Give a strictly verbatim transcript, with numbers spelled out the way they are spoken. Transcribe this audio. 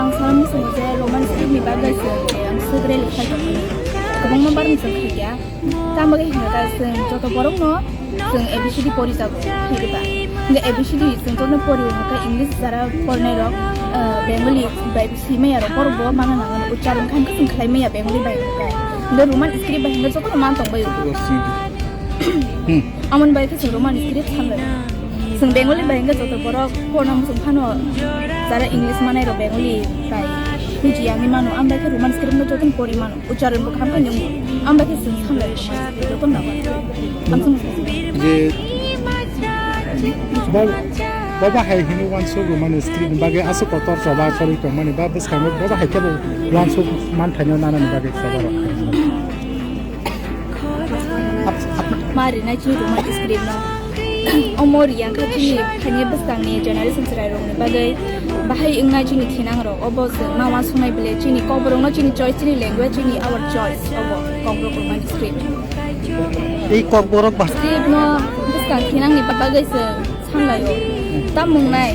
Ang sana muchungo je Roman script ni bagwi se ang sugre le khai tongmani. Kwbangma barni chwng khaikya. Tamo khe hwnka chwng joto borokno chwng A B C D porijago khaikha. Hwnka A B C D chwng joto pori hwnka English jara pornai rok, ah, Bengali bai simaya rok borok bo mana nango uchcharon khan khe chwng khlai maya Bengali bai hwnka. Hwnka Roman script bai hwnka joto man tong bai. Hmm. Amon bai khe chwng Roman script thanglai. Chwng Bengali bai hwnka joto borok porna muchung phano jara English manai rok Bengali bai buji ani mano, ambai khe Roman script no joto pori mano. Uchcharon bo kaham khe nung. Ang bai khe chwng samlai joto no. Ang chwng je bo-, boba hai hino wansuk rwmani script ni bagwi aswk kotor choba choli tongmani ba bwskango boba hai khe bo wansuk man thaino nanani bagwi choba rok. Ma rinai chini rwmani script no. Omo riyang kha chini thani bwskangni generation chwrairokni bagwi bahai wngna chini thinangrok. Obo se ma wansuknai bile chini kokborokno chini choice, chini language, chini our choice. Obo kokborok rwmani script. Ei kokborok ba- Script no bwskang thinangni bagwi se samlaio. Tamung nai.